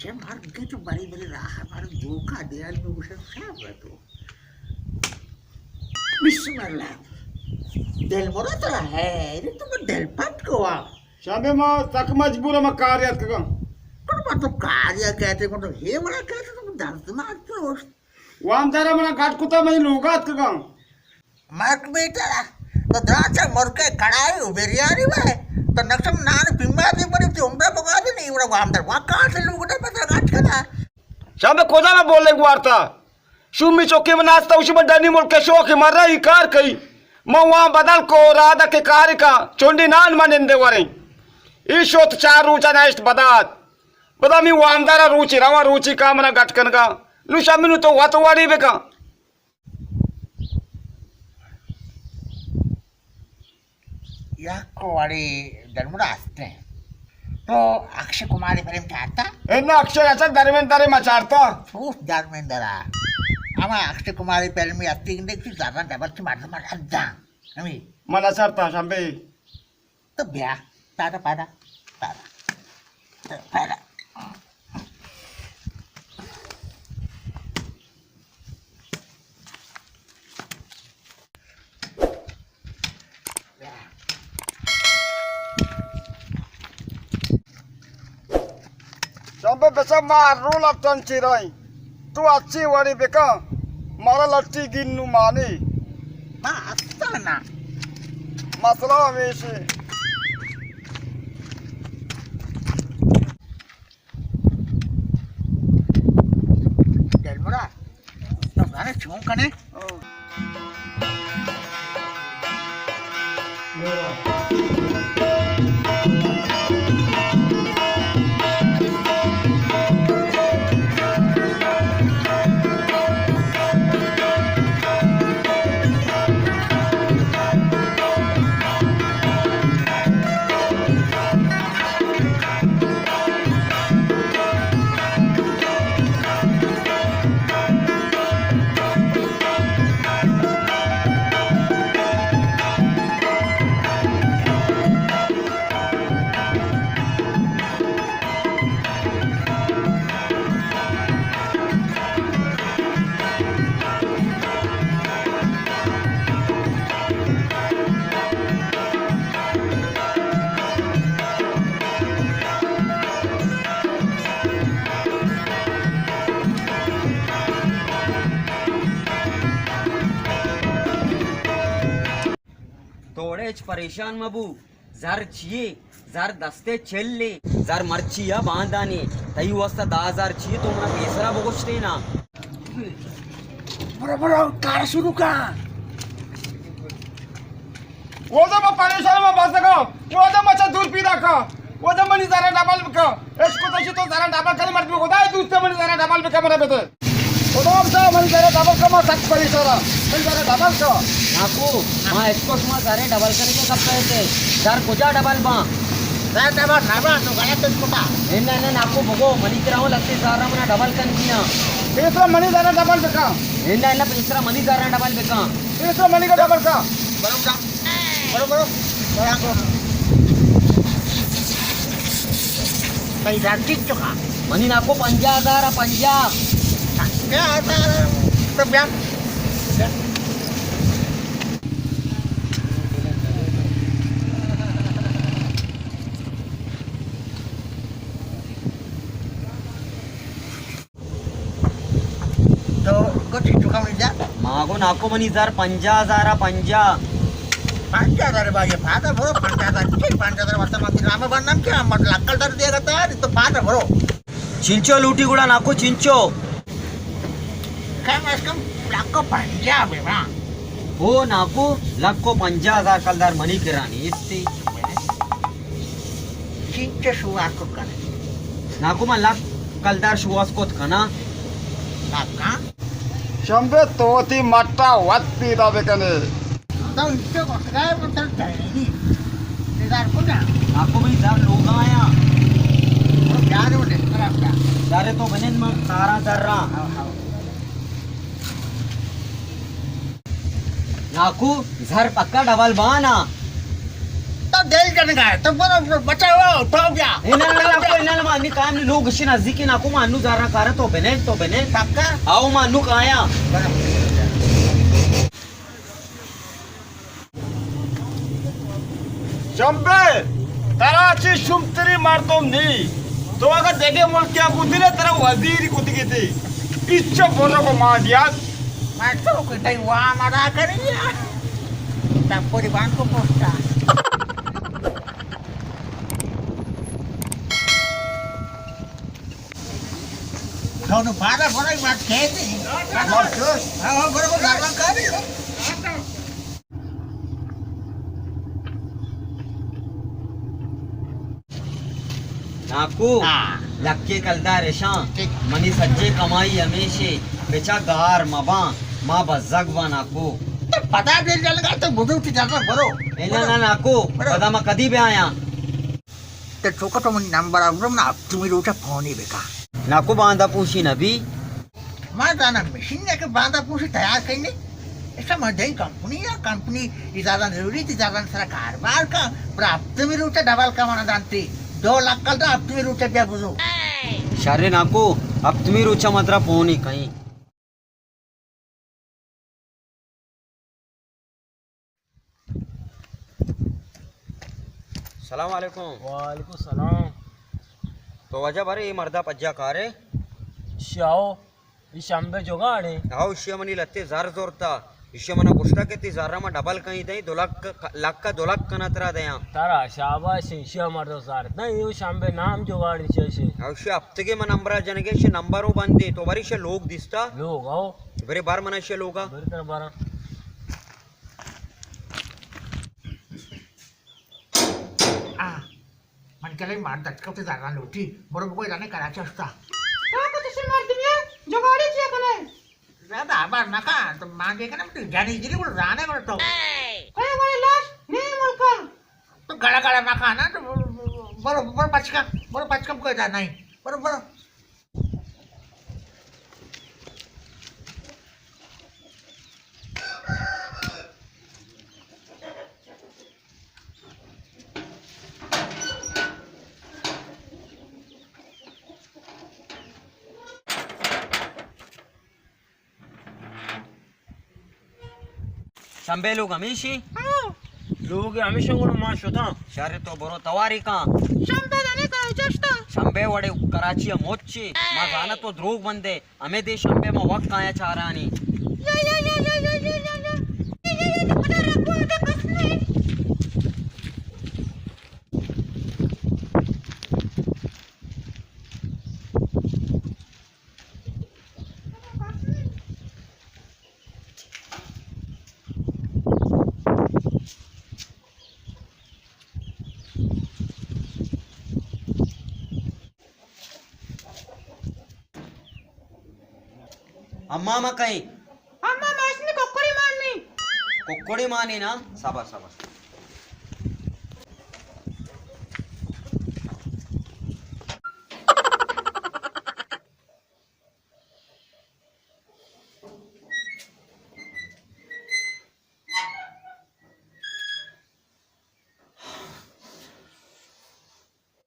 چہ مرگ تو بری بری راہ مر دھوکا دے، آدمی گوشے شر تو۔ بسم اللہ۔ دل مراد ترا ہے، تو دل پٹ کو آ۔ شمبے ما سک مجبور، ما کار یاد کگا۔ کڑ ما تو کار یا کہتے کو تو ہے بڑا کہتے تو درد مار تو۔ وامدارا منا گٹ کتا، منی لوگا اتکگاں۔ مرگ بیٹا، تو دراچا مرکے کڑائی و بریانی وے، تو نقشم نان پیما دے بری، تو عمرہ بگا دے نہیں، وڑا وامدار، وا کہاں سے لوگ نے پتہ گٹ کنا؟ شام کجا نہ بولنے گوارتا؟ شومی چوکی من آستا، اسی من ڈنی ملک شوق مر رہا، یہ کار کئی۔ من وہاں بدل کو، رادہ کے کار کا، چونڈی نان من اندے وریں۔ ای شوت چار روچا نشت بدات۔ پدا می وامدارا روچی رواں، روچی کا منا گٹ کنگا۔ نو شمی نو تو وت وڑی بکن۔ یک وڑی دلمرا ہستیں۔ تو اکشے کماری فلم چارتا؟ اے نا، اکشے اچھا دھرمیندر ما چارتا۔ اوف دھرمیندرا۔ ہما اکشے کماری فلمی ہستی گندے کہ زرا ڈبل چی مردم مردم۔ ہمی۔ من نہ چارتا شمبے۔ تو بیا، پادا، پادا، پادا۔ تو پادا۔ شمبے بچہ ما ہر رو لٹن چیرائیں۔ تو اچھی وڑی بکن، مارا لٹی گن نو مانی۔ ما اصل نا۔ مسئلہ ہمیشی۔ دلمراد، تو گھر چون کنے؟ توڑے ہچ پریشان مبو، زر چیے؟ زر دستے چلے، زر مرچی یا باندانے، تئی واسطہ دہ ہزار چیے تو منا پیسرا بگوشتے نا۔ برو، برو، کار شروع کن۔ اودا ما پریشان ما بس کن، اودا ما چا دور پیدا کن، اودا منی زر ڈبل بکن۔ عشق تو شی تو زر ڈبل کن، مرد خدا دوست منی زر ڈبل بکن، مرا بده۔ خدا ہم سا منی زر ڈبل کن، ما سک پریشان ہاں۔ منی زر ڈبل کن۔ ناکو، ما اسکو شما زر ڈبل کنگے گپ کرتے۔ زر کجا ڈبل باں؟ زر ڈبل نہ باں، تو غلط اسکو تا۔ اے نہ، نہ، ناکو بگو، منی کرا ہوں لگتے زر منا ڈبل کنگی ہاں۔ پیسرا منی زر ڈبل بکن۔ اے نہ، نہ، پیسرا منی زر ڈبل بکن۔ پیسرا منی کا ڈبل کن۔ برو، برو، برو، برو، برو۔ تئی زر چنچو کا؟ منی ناکو پنجاہ ہزار ء، پنجاہ۔ پنجاہ ہزار؟ تو بیا۔ بیا۔ تو گوشی چکا منی زر؟ ما گو ناکو منی زر پنجاہ ہزار ء، پنجاہ۔ پنجاہ ہزار باگے پادا برو، پنجاہ ہزار چی؟ پنجاہ ہزار واسطہ من نام بننم کہ من لکل در دیگا تا، تو پادا برو۔ چنچو لوٹی گڑا ناکو چنچو؟ کم از کم لکو پنجاہ بے با۔ او ناکو، لکو پنجاہ ہزار کلدار منی کرانی استی۔ چینچو شوہاز کت کنے؟ ناکو من لک کلدار شوہاز کت کناں۔ لکاں؟ شمبے تو وتی مٹا وت پیدا بکنے۔ تو انچو گوشگائے من تر دہنی۔ تئی زر کجا؟ ناکو منی زر لوگا آیا۔ تو بیارے وہ ڈسکرا بیا۔ زر تو بنند من سارا در رہا۔ ہاں، ہاں۔ ناکو، زر پکا ڈبل بانا۔ تو دل جنگا ہے، تو برو، برو، بچاؤ، تو بیا۔ اے نہ، نہ، نہ، کوئی نہ، نہ، ما انی کایم نی، لوگ اشی نزدیکی، ناکو، ما انو زارا کارا، تو بنے، تو بنے۔ پکا؟ آؤ، ما انو کایا۔ برو۔ شمبے، ترا چہ شومتری مردم نی۔ تو اگاں دگہ ملکیا بوتینے، ترا وزیری کتگی تی۔ اچ برو کو ما دیات۔ ما تو کہ تئی وام ادا کری۔ تپوری بانکو پوستا۔ تو نو پادا برو، بات کہتے۔ ہاں، ہاں، برو، برو، برو، برو۔ ناکو، ہاں۔ لکے کلدار اشاں، ٹھیک۔ منی سجے کمائی ہمیشے، بچا گار مباں، ما بزگ باں ناکو۔ تو پدا دل جنگا تو بدو تی جنگا برو۔ اے نہ، برو۔ نہ، ناکو، برو۔ پدا ما کدی بیایاں؟ تو چوکا تو منی نمبر آ برو، من ہفتمی روچا فونے بکا۔ ناکو باندا پوشی نبی۔ ما زاناں مشین ءَ کہ باندا پوشی تیار کنی۔ ایشا ما دئی کمپنی ءَ، کمپنی اجازت ضروری تی، اجازت سرا کاربار کا، پر ہفتمی روچا ڈبل کا منا دانتی۔ دو لکھ کل دا ہفتمی روچا بیا بزو۔ شر ناکو، ہفتمی روچا ما ترا فونے کئیں۔ سلام علیکم۔ وعلیکم السلام۔ تو واجہ بارے اے مردا پجا کارے؟ شاو، اے شمبے جگاڑے۔ ہاو، اشیا منی لتے زر زورتا۔ اشیا منا گوشتا کہ تی زر ما ڈبل کئیں دئیں، دو لکھ، لکھ دو لکھ کنا ترا دیاں۔ ترا شاباش، اشیا مردا زر دئیں، اے شمبے نام جگاڑی چیشے۔ ہاو، اشیا ہفتگے من نمبر جنگے، اشیا نمبر و بندے، تو بارے اشیا لوگ دیستا؟ لوگ، ہاو۔ برے بار منا اشیا لوگا۔ برے ترا بارا۔ آ، من کلے مار دچکا تے زراں لوٹی، برو بگوی دانے کراچی استا۔ تو کچھ سے مردمی جگاڑی چیا کنے؟ زیادہ آبار نہ کھا، تو مانگے کنا تو جانی گری بڑو زانے بڑو تو۔ اے بڑے لاش، نہیں ملکا۔ تو گڑا گڑا نہ کھانا، تو برو، برو پچکا، برو پچکا بگوی دا نہیں۔ برو، برو۔ شمبے لوگ ہمیشی؟ ہاں۔ لوگ ہمیشہ گڑا ما شتاں۔ شر تو برو تواری کن۔ شمبے دنے کراچی اشتا۔ شمبے وڑے کراچی مچی۔ ما زاناں تو دروگ بندے۔ ہمے دے شمبے ما وقت آیا چارانی۔ یا، یا، یا۔ اماں ما کئیں؟ اماں ما اشنی ککڑی مانی۔ ککڑی مانی نا؟ صبر، صبر۔